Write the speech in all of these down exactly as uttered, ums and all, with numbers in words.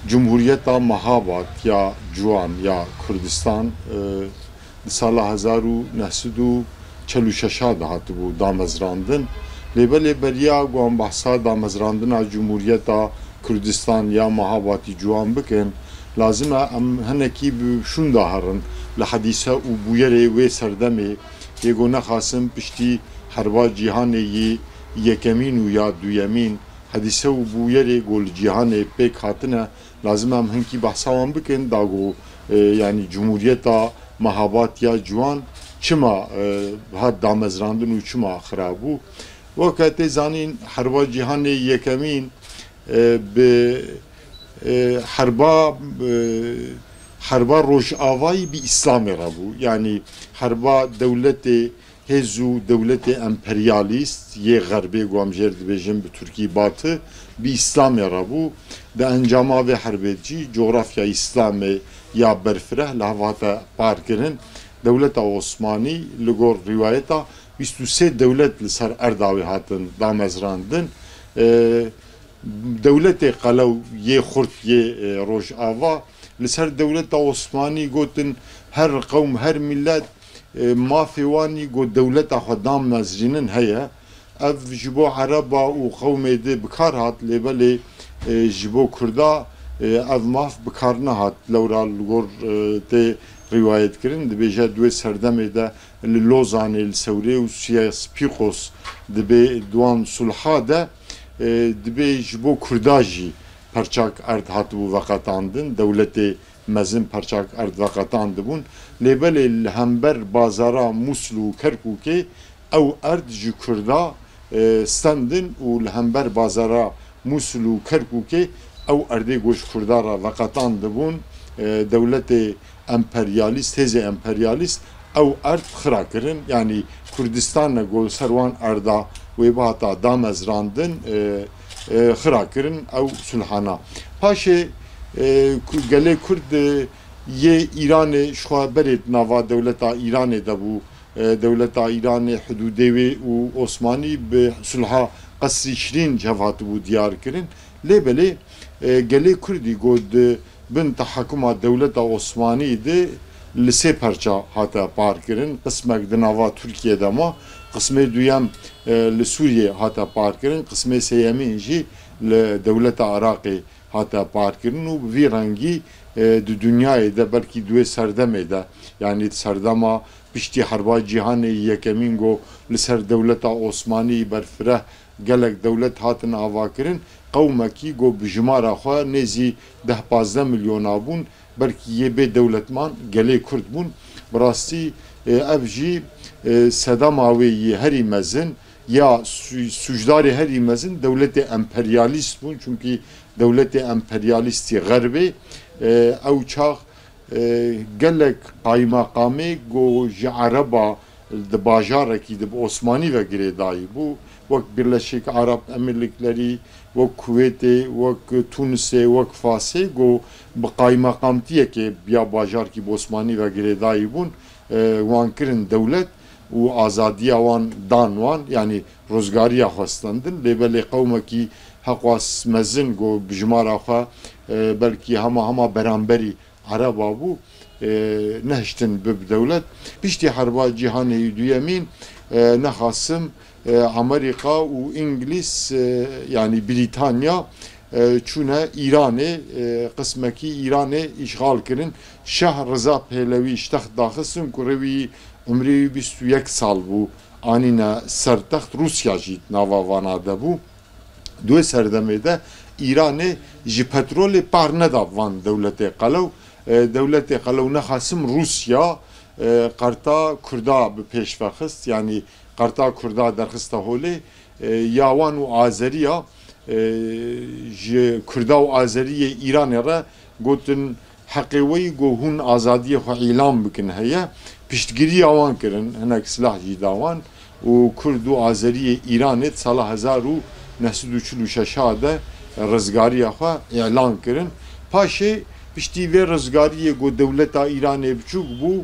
Cumhuriyeta Mehabad ya Ciwan ya Kurdistan, e, di sala hezar û neh sed û çel û şeş de hatibû damezrandin. Lê belê beriya ku em behsa damezrandina Cumhuriyeta Kurdistan ya Mehabatî Ciwan bikin, lazim e em hinekî bi şûnda herin li hedîse û bûyerê wê serdemê, yê ku nexasim piştî Herba Cîhanê yê Yekemîn û ya Duyemîn, hedîse û bûyerê ku li cîhanê pêk hatine, lazim e em hinkî behsa wan bikin, da ku, e, yanî Cumhuriyeta Mehabat ya Ciwan çima, e, hat damezrandin û çima xira bû. Weke tê zanîn, Herba Cîhanê Yekemîn, e, bi, e, herba, e, herba Rojavayî bi Îslamê re bû. Yanî herba dewletê hêz û dewletê emperyalîst yê Xerbê, ku em jê re dibêjin bi Tirkî Batı, bi Îslamê re bû. Di encama vê herbê de jî cografya Îslamê ya berfireh li hev hate parkirin. Dewleta Osmanî li gor rîwayeta bîst û sê dewlet li ser erda wê hatin damezrandin. E, Dewletê qelew yê xurt yê, e, Rojava li ser dewleta Osmanî gotin, her qewm, her milet, e, mafê wan î ku dewleta xwe damezrînin heye. Ev ji bo Ereba û qewmê di bi kar hat, lê belê, e, ji bo Kurda, e, ev maf bi kar nehat. Lewra li gor, e, tê rîwayet kirin, dibêje di wê serdemê de li Lozanê, li Sewrê û Siyasipîqos dibê di wan sulha de, e, dibê ji bo Kurda jî perçak erd hatibû veqetandin, dewletê mezin perçak erd veqetandibûn. Lê belê li hember bazara Mûsil û Kerkûkê ew erd ji Kurda, e, stendin û li hember bazara Mûsil û Kerkûkê ew erdê ku ji Kurda re veqetandibûn, e, dewletê emperyalîst, hêzê emperyalîst ew erd xira kirin. Yanî Kurdistan ne ku li ser wan erda wê bihata damezrandin, e, e, xira kirin ew sulhana. Paşê, e, ku-, gelê Kurd, e, yê Îranê ji xwe berê di nava dewleta Îranê de bû. E, dewleta Îranê, hidûdê wê û Osmanî bi sulha Qesrî Şirîn ji hev hatibû diyar kirin. Lê belê, e, gelê Kurdî ku di bin tehakuma dewleta Osmanî de li sê perça hate parkirin. Qismek di nava Tirkiye de ma, qismê duyem, e, li Sûriye hate parkirin, qismê sêyemîn jî li dewleta Iraqê hate parkirin û bi vî rengî, e, di dinyayê de, belkî di wê serdemê de, yanî di serdema piştî Herba Cîhanê Yekemîn ku li ser dewleta Osmanî berfireh gelek dewlet hatin avakirin, qewmekî ku bi jimara xwe nêzî deh pazdeh milyona bûn, belkî yê bê dewletman gelê Kurd bûn. Bi rastî, e, ev jî, e, sedema wê yê herî mezin ya sû-, sûcdarê herî mezin dewletê emperyalîst bûn. Çunkî dewletê emperyalîstî Xerbê, e, ew çax, e, gelek qaymaqamê ku ji Ereba di bajarekî de bi Osmanî ve girêdayî bû, wek Birleşik Arap Emirlikleri, wek Kuwêtê, wek Tunisê, wek Fasê, ku bi qaymaqamtiyekê ya bajarkî bi Osmanî ve girêdayî bûn, e, wan kirin dewlet û azadiya wan dan wan, yanî rizgariya xwe stendin. Lê belê qewmekî heqwas mezin ku bi jimara xwe, e, belkî hema hema beramberî Ereba bû, e, nehiştin bib dewlet. Piştî Herba Cîhanê yê Duyemîn, e, nexasim, e, Amerîka û Îngilîz, e, yanî Brîtanya, e, çûne Îranê, e, qismekî Îranê îşxal kirin. Şah Riza Pêlewî ji text daxistin, kurê wî umrê wî bîst û yek sal bû, anîne ser text. Rûsya jî di nava vana de bû. Di wê serdemê de Îranê ji petrolê par neda van dewletê qelew. E, dewletê qelew nexasim Rûsya, e, qerta Kurda bi pêş ve xist, yanî qerta Kurda derxiste holê, e, ya wan û Azeriya, e, ji Kurda û Azeriyê Îranê re gotin, heqê we yî ku hûn azadiyê xwe îlan bikin heye. Piştgiriya wan kirin, hinek silah jî da wan û Kurd û Azeriyê Îranê di sala hezar û neh sed û çil û şeş de rizgariya xwe îlan kirin. Paşê piştî vê rizgariyê ku dewleta Îranê biçûk bû,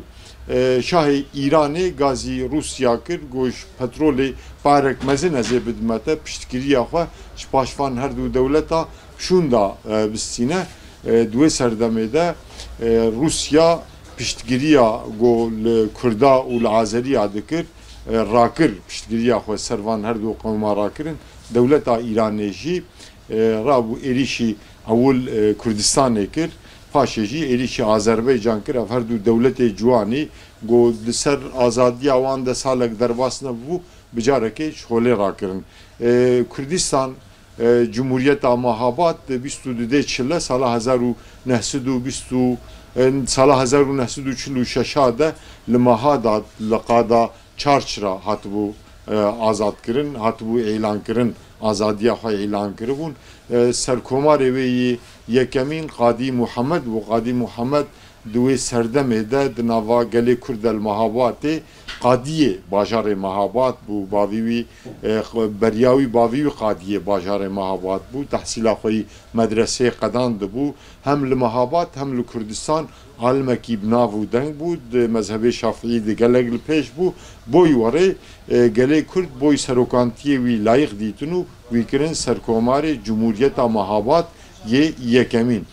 e, şahê Îranê gazî Rûsya kir, got, ji petrolê parek mezin ez ê bidime te, piştgiriya xwe ji paşvan her du dewleta şûnda, e, bistîne. E, di wê serdemê de, e, Rûsya piştgiriya ku li Kurda û li Azeriya dikir, e, rakir, piştgiriya xwe ser van her du qewma rakirin. Dewleta Îranê jî, e, rabû êrîşî ewil, e, Kurdistanê kir, paşê jî êrîşî Azerbaycan kir. Ev her du dewletê ciwanî ku di ser azadiya wan de salek derbas nebû, bi carekê ji holê rakirin. E, Kurdistan, e, Cumhuriyeta Mahabad di bîst û du dê çile sala hezar û neh sed û bîst û, e, sala hezar û neh sed û çil û şeş de li Mahabad li qada çar çira hatibû, e, azadkirin, hatibû îlankirin, azadiya xwe îlan kiribûn. E, serkomarê wê yî yekemîn Qadî Muhammed bû. Qadî Muhammed di wê serdemê de di nava gelê Kurd de li Mehabadê qadiyê bajarê Mehabad bû. Bavî wî, e, beriya wî bavî wî qadiyê bajarê Mehabad bû. Tehsîla xwe yî medreseyê qedandibû. Hem li Mehabad hem li Kurdistan alimekî bi nav û deng bû. Di mezhebê Şafîî de gelek li pêş bû. Boy werê, e, gelê Kurd boy serokantiyê wî layîq dîtin û wî kirin serkomarê Cumhuriyeta Mehabad yê yekemîn.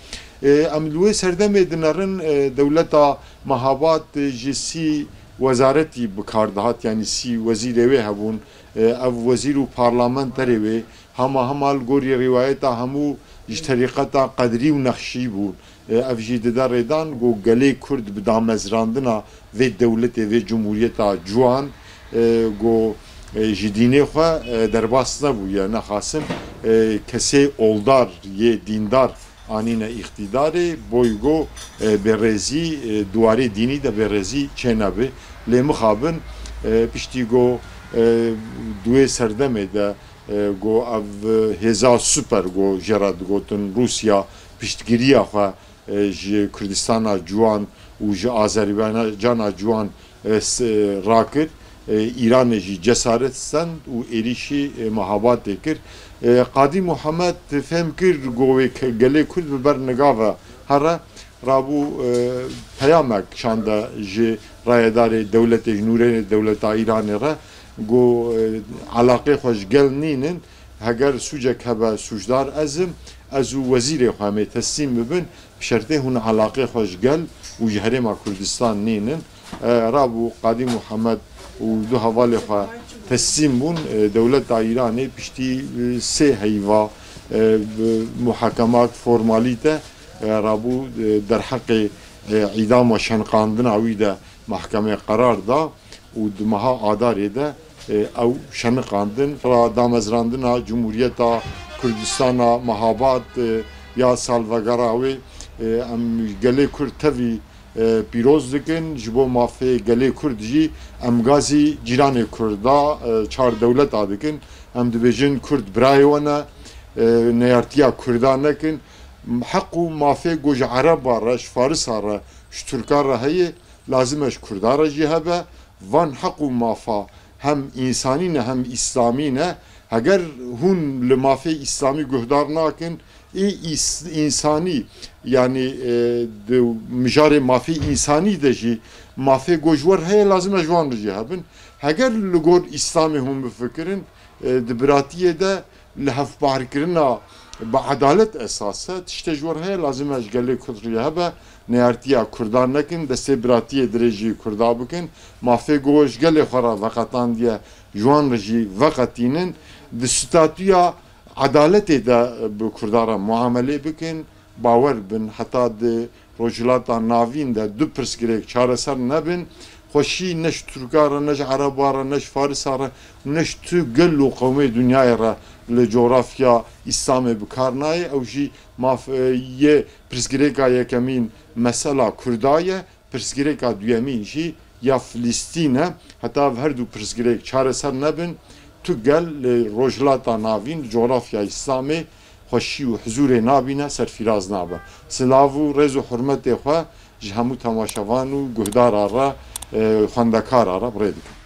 E, em li wê serdemê dinerin, e, dewleta Mehabad, e, ji sî wezaretî bi kar dihat, yanî sî wezîrê wê hebûn. E, ev wezîr û parlamenterê wê hema hema li gorî rîwayeta hemû ji terîqeta Qedrî û Nexşî bûn. E, ev jî dide rêdan ku gelê Kurd bi damezrandina vê dewletê, vê cumhuriyeta ciwan, e, ku, e, ji dînê xwe, e, derbas nebûye, nexasim, e, kesê oldar yê dîndar anîne îqtîdarê, boy ku, e, bêrêzî, e, di warê dînî de bêrêzî çênebe. Lê mixabin, e, piştî ku, e, di wê serdemê de, e, ku ev hêza super ku jê re digotin Rûsya piştgiriya xwe, e, ji Kurdistana ciwan û ji Azerbaycana ciwan, e, s-, rakir, e, Îranê jî cesaret stend û êrîşî, e, Mehabadê kir. E, Qadî Muhammed fêm kir ku wê ke-, gelê Kurd bi ber niga ve here, rabû, e, peyamek şande ji rayedarê dewletê, ji nûnerê dewleta Îranê re, ku, e, elaqê xwe ji gel nînin, heger sûcek hebe sûcdar ez im, ez û wezîrê xwe em ê teslîm bibin, bi şertê hûn elaqê xwe ji gel û ji Herêma Kurdistan nînin. E, rabû Qadî Muhammed û du hevalê xwe teslîm bûn. E, dewleta Îranê piştî, e, sê heyva, e, bi muhakemat, formalîte, e, rabû, e, derheqê, e, îdam û şeniqandina wî de mehkemê qerar da û di meha Adarê de, e, ew şeniqandin. Ra damezrandina Cumhuriyeta Kurdistana Mehabad, e, ya salvegera wê, e, em gelê Kurd tevî, e, pîroz dikin. Ji bo mafê gelê Kurd jî em gazî cîranê Kurda, e, çar dewleta dikin. Em dibêjin Kurd birayê we ne, e, neyartiya Kurda nekin. Heq û mafê ku ji Ereba re, ji Farisa re, ji Tirka re heye, lazim e ji Kurda re jî hebe. Van heq û mafa hem însanî ne hem îslamî ne. Heger hûn li mafê îslamî guhdar nakin, ê îs-, însanî, yanî, e, di mijarê mafê însanî de jî mafê ku ji we re heye, lazim e ji wan re jî hebin. Heger li gor îslamê hûn bifikirin, e, di biratiyê de li hevbeharkirina bi edalet esas e. Tiştê ji we re heye, lazim e ji gelê Kurd re hebe, neyartiya Kurdan nekin, destê biratiyê dirêjî Kurda bikin. Mafê ku ji gelê xwe re veqetandiye, ji wan re jî veqetînin. Di statûya edaletê de bi Kurda re muamelê bikin. Bawer bin, heta di Rojhilata Navîn de du pirsgirêk çareser nebin, xweşî ne ji Tirka re, ne ji Ereba re, ne ji Farisa re û ne ji tu gel û qewmê dinyayê re li cografya Îslamê bi kar nayê. Ew jî maf-, e, yê pirsgirêka yekemîn mesela Kurda ye, pirsgirêka duyemîn jî ya Filistîn e. Heta ev her du pirsgirêk çareser nebin, tu gel li Rojhilata Navîn, li cografya Îslamê xweşî û huzûrê nabîne, serfîraz nabe. Silav û rêz û hurmetê xwe ji hemû temaşevan û guhdara re, e, xwendekara re bi rê dikim.